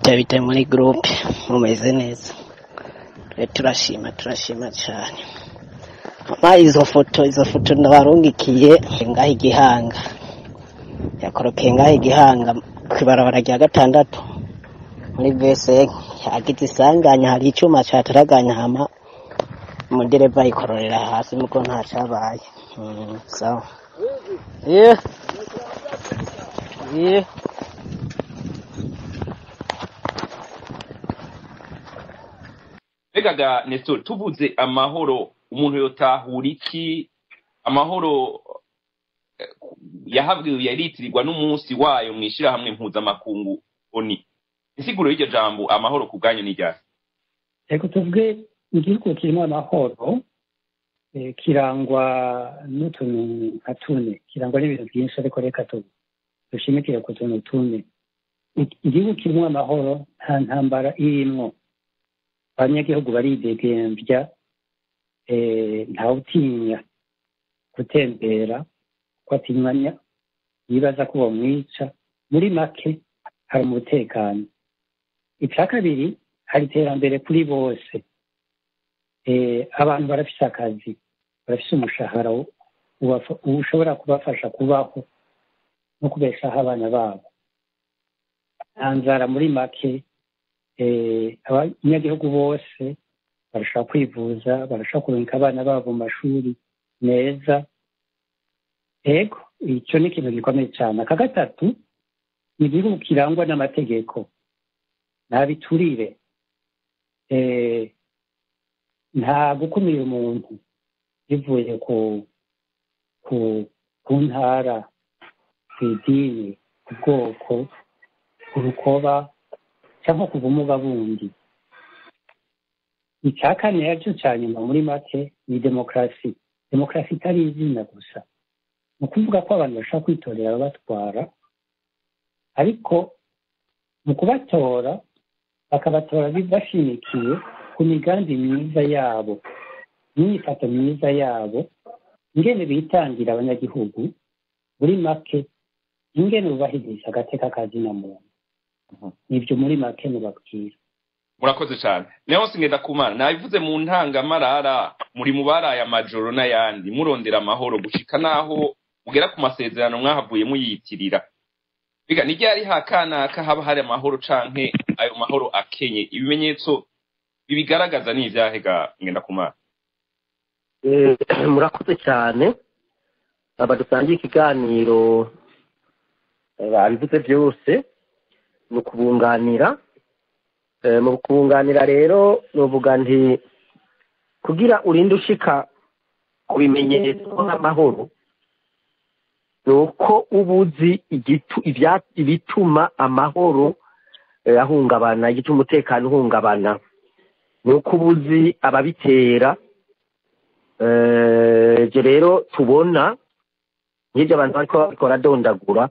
Bite bite muri groupe, mumeze neza? Twe turashima, turashima cyane. Ama izo foto ndabarungikiye ngaho igihanga yakorokeye, ngaho igihanga kw'ibarabara rya gatandatu muri bese, yagize isanganya, hari icyuma cataraganya, hama umudereva yikororera hasi, muko nta cabaye. Sawa, yeah. Mbega ga Nestor, tuvuze amahoro, umuntu yotahura iki? Amahoro yahabwiwe, yaritirirwa n'umunsi wayo mu ishirahamwe mpuzamakungu ONU. Insiguro y'iryo jambo amahoro ku bwanyu ni ryari? Reka tuvuge igihugu kirimo amahoro kirangwa n'utuntu nka tune, kirangwa n'ibintu byinshi, ariko reka dushimikire ku tuntu tune. Igihugu kirimo amahoro nta ntambara irimwo, abanyagihugu baridegembya, ntawutinya gutembera ko atinyanya yibaza ko bamwica. Muri make hari umutekano. Icya kabiri, hari iterambere kuri bose. Abantu barafise akazi, barafise umushahara ushobora kubafasha kubaho no kubeshaho abana babo. Nta nzara. Muri make abanyagihugu bose barashobora kwivuza, barashobora kurungika abana babo mu mashuri meza. Ego, icyo ni ikintu gikomeye cyane. Aka gatatu, ni igihugu kirangwa n'amategeko, nta biturire, nta gukumira umuntu bivuye ku ntara, ku idini, ku bwoko, ku rukoba cyangwa ku bumuga bundi. Icya kane, aricyo cya nyuma, muri make ni demokarasi. Demokarasi itari izina gusa, ni ukuvuga ko abantu bashobora kwitorera ababatwara, ariko mu kubatora bakabatora bashimikiye ku migambi myiza yabo, imyifato myiza yabo, ingene bitangira abanyagihugu, muri make ingene bubahiriza agateka ka zina muntu. Nibyo muri make mubabwira. Murakoze cyane, Leonce Ngendakumana. Nabivuze mu ntangamarara, muri mu baraye amajoro n'ayandi murondera amahoro, gushika naho mugera ku masezerano mwahavuye muyitirira. Biga ni ryari hakanaka haba hari amahoro canke ayo mahoro akenye? Ibimenyetso bibigaragaza ni ivyahe ga Ngendakumana? Murakoze cyane. Aba dusangiye ikiganiro babivuze byose, ni ukubunganira. Mu kubunganira rero nuvuga nti kugira urinde ushika ku bimenyetso nk'amahoro, ni uko uba uzi ibituma amahoro ahungabana, igituma umutekano uhungabana, ni uko uba uzi ababitera. Ibyo rero tubona nk'ibyo abantu bariko baradondagura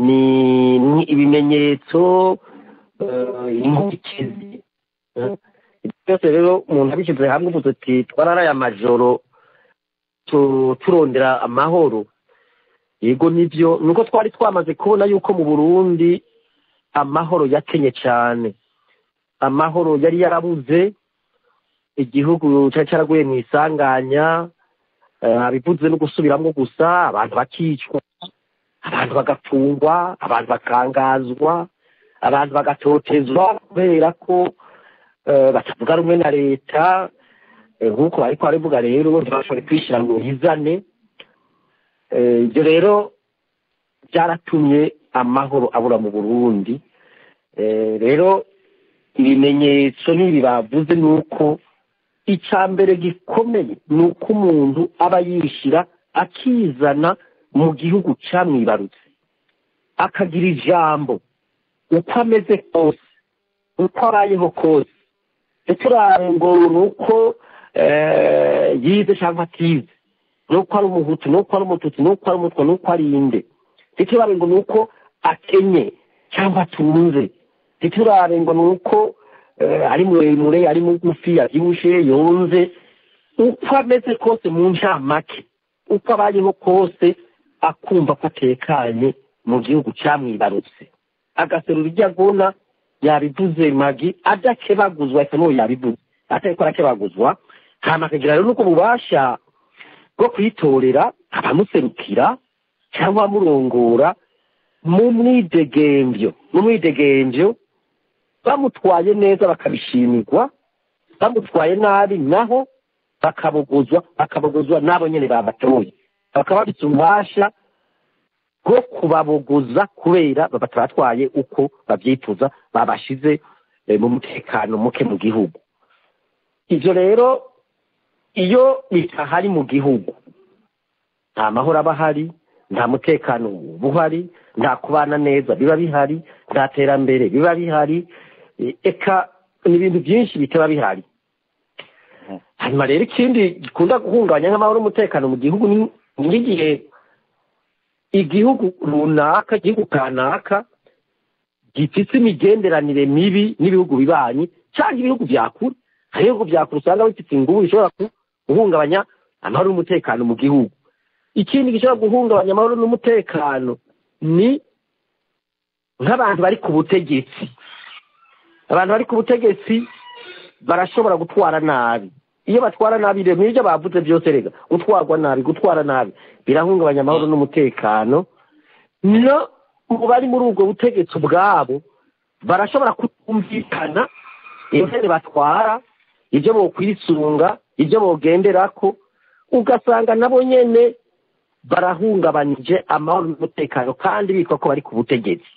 ni ibimenyetso, inkurikizi. Ibyo byose rero umuntu abishyize hamwe, uvuze uti twararaye amajoro turondera amahoro. Yego, nibyo, nuko twari twamaze kubona yuko mu Burundi amahoro yakenye cyane, amahoro yari yarabuze, igihugu cyari cyaraguye mu isanganya, abivuze no gusubiramwo gusa, abantu bakicwa, abantu bagafungwa, abantu bakangazwa, abantu bagatotezwa kubera ko batavuga rumwe na leta. Nk'uko bariko barabivuga rero, ntibashobore kwishyira ngo bizane. Ibyo rero byaratumye amahoro abura mu Burundi. Rero ibimenyetso n'ibi bavuze, ni uko icya mbere gikomeye ni uko umuntu aba yishyira akizana mu gihugu cyamwibarutse, akagira ijambo uko ameze kose, uko abayeho kose. Ndetse urabe ngo ni uko yize cyangwa atize, ni uko ari umuhutu, ni uko ari umututsi, ni uko ari umutwa, ni uko ari inde. Ndetse urabe ngo ni uko akenye cyangwa atunze. Ndetse urabe ngo ni uko ari muremure, ari mugufi, abyibushe, yonze, uko ameze kose, mu ncamake uko abayeho kose, akumva ko atekanye mu gihugu cyamwibarutse, agaserura ibyo agona. Yabivuze Magi, adakebaguzwa, ese n'uwo yabivuze atariko arakebaguzwa, hama akagira rero n'ubwo bubasha bwo kwitorera abamuserukira cyangwa abamurongora mu mwidegemvyo, bamutwaye neza bakabishimirwa, bamutwaye nabi naho bakabuguzwa nabo nyene babatoye, bakaba bafise ububasha bwo kubabuguza kubera babatwaye uko babyifuza, babashize mu mutekano muke mu gihugu. Ivyo rero iyo bitahari mu gihugu, nta mahoro aba ahari, nta mutekano uba uhari, nta kubana neza biba bihari, nta terambere biba bihari, eka ni ibintu byinshi bitaba bihari. Hanyuma rero ikindi gikunda guhungabanya nk'amahoro n'umutekano mu gihugu ni nk'igihe igihugu runaka, igihugu kanaka gifise imigenderanire mibi n'ibihugu bibanyi cyangwa ibihugu vya kure. Hari ibihugu vya kure usanga bifite inguvu bishobora guhungabanya amahoro n'umutekano mu gihugu. Ikindi gishobora guhungabanya amahoro n'umutekano ni nk'abantu bari ku butegetsi. Abantu bari ku butegetsi barashobora gutwara nabi. Iyo batwara nabi rero n'ibyo bavuze byose, rega gutwarwa nabi, gutwara nabi birahungabanya amahoro n'umutekano. No mu bari muri ubwo butegetsi ubwabo barashobora kutumvikana ingene batwara, ibyo bokwisunga, ibyo bogenderako, ugasanga nabo nyene barahungabanije amahoro n'umutekano kandi bitwa ko bari ku butegetsi.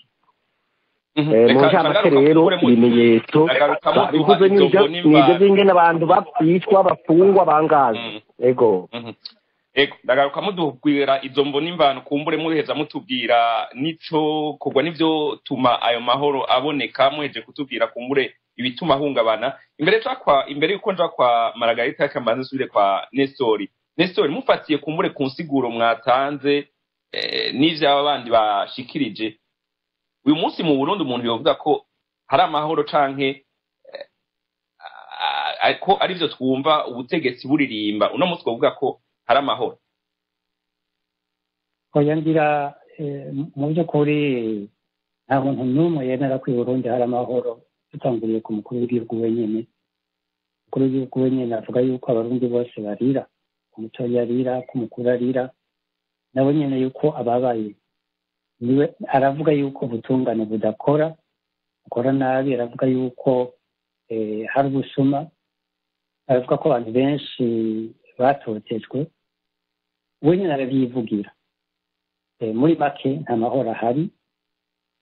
Mu ncamake rero ibimenyetso bivuze n'ibyo by'ingene abantu bicwa, bafungwa, bangaza. Ego. Ego, ndagaruka mudubwira izo mvo n'imvano, kumbure muheza mutubwira nico kugwa nivyo tuma ayo mahoro aboneka, muheje kutubwira kumbure ibituma ahungabana. Imbere yuko nja kwa Margarita, kambanze nsubire kwa Nestori. Nestori, mufatiye kumbure ku nsiguro mwatanze n'ivyo aba bandi bashikirije, uyu munsi mu Burundi umuntu yovuga ko hari amahoro canke ko arivyo twumva ubutegetsi buririmba, uno munsi twovuga ko hari amahoro? Oya, ngira mu by'ukuri nta muntu n'umwe yemera ko i Burundi hari amahoro, dutanguriye ku mukuru w'igihugu wenyene. Umukuru w'igihugu wenyene avuga yuko abarundi bose barira, umutoyi arira, ko umukuru arira, nabo nyene yuko ababaye. Niwe aravuga yuko ubutungane budakora, bukora nabi, aravuga yuko hari ubusuma, aravuga ko abantu benshi batotejwe, wenyine arabyivugira. Muri make nta mahoro ahari.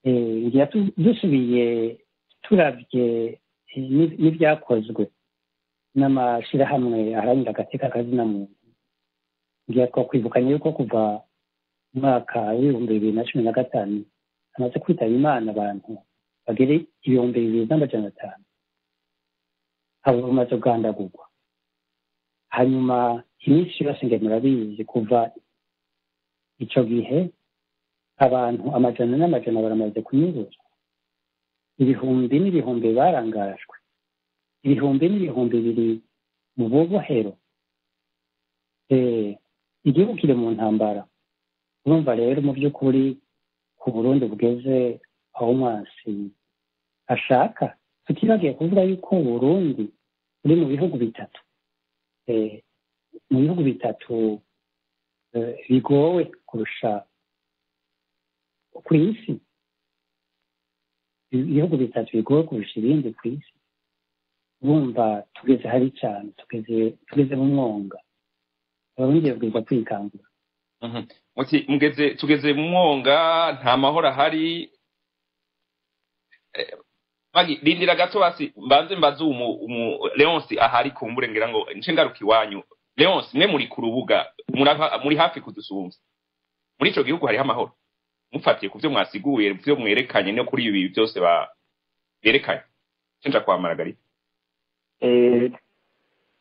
Ngira dusubiye turavye n'ibyakozwe n'amashirahamwe aharanira agateka kazina muntu, ngira twakwibukanya yuko kuva mu mwaka w'2015 hamaze kwitaba Imana abantu bagera 2500, abo bamaze kugandagurwa. Hanyuma iminsi yose nge murabizi, kuva ico gihe abantu amajana n'amajana baramaze kunyuruzwa, ibihumbi n'ibihumbi barangajwe, ibihumbi n'ibihumbi biri mu bubohero. Igihugu kiri mu ntambara. Urumva rero mu by'ukuri ku Burundi bugeze aho umwansi ashaka. Tutibagiye kuvuga yuko Burundi buri mu bihugu bitatu, mu bihugu bitatu bigowe kurusha ku isi, ibihugu bitatu bigowe kurusha ibindi ku isi. Urumva tugeze hari cyane, tugeze mu mwonga. Abarundi babwirizwa kwikangura. Muti mugeze, tugeze mu mwonga, nta mahoro ahari. Magi, rindira gato basi mbanze mbaze umu Leonce ahari kumbure, ngira ngo nce ngaruka iwanyu. Leonce, mwe muri ku rubuga, muri hafi kudusumvya, muri ico gihugu hariho amahoro mufatiye ku vyo mwasiguye, ku vyo mwerekanye no kuri ibi byose berekanye? Nca kwa Margarita.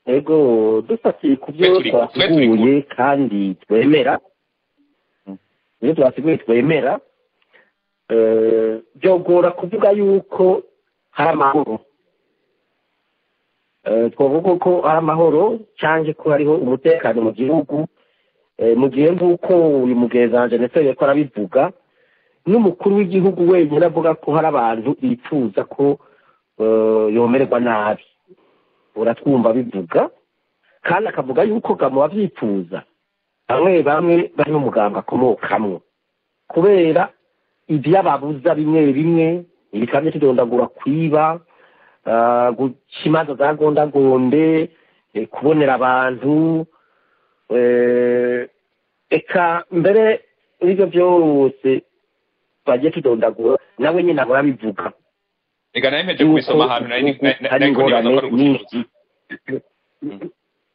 Ego, dufatiye ku byo twasiguye kandi twemera, ibyo twasiguye twemera, byogora kuvuga yuko hari amahoro. Twavuga ko hari amahoro cyangwa ko hariho umutekano mu gihugu mu gihe nk'uko uyu mugenzi wanje ndetse yariko arabivuga, N'umukuru w'igihugu wenyine avuga ko hari abantu bifuza ko yomererwa nabi, uratwumva bivuga, kandi akavuga yuko gamo bavyifuza bamwe bamwe bari mu mugambwe akomokamwo, kubera ivyababuza bimwe bimwe ibikamye tudondagura, kwiba, guca imanza za gondagonde, kubonera abantu, eka mbere n'ivyo vyose bagiye tudondagura, nawe nyine ahora abivuga. Ega nawe mpeje kubisoma ahantu hari nari ko nibaza ko ari ingorane ugushikuza.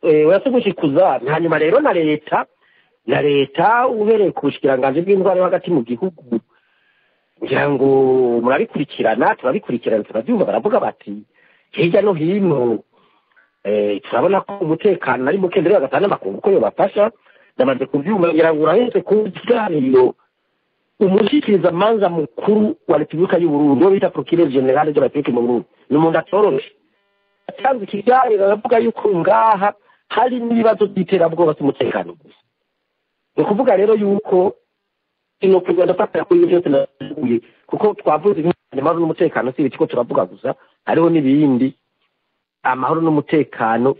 Uretse gushikuza, hanyuma rero na leta uhereye ku bushikiranganji bw'intwaro yo hagati mu gihugu, ngira ngo murabikurikirana, turabikurikirana, turabyumva, baravuga bati hirya no hino turabona ko umutekano ari muke, mbere bagatanga n'amakungu ko yobafasha. Ndamaze kubyumva, ngira ngo uraheze ku kiganiro umushikirizamanza mukuru wa Repubulika y'u Burundi, uwo bita procureur général de la République mu Burundi, ni umuntu atoroshe, atanze ikiganiro aravuga yuko ngaha hari n'ibibazo by'iterabwoba by'umutekano gusa. Ni ukuvuga rero yuko ino kugenda ndafata kuri ibyo byose naguye, kuko twavuze amahoro n'umutekano si ibiki ko turavuga gusa, hariho n'ibindi. Amahoro n'umutekano.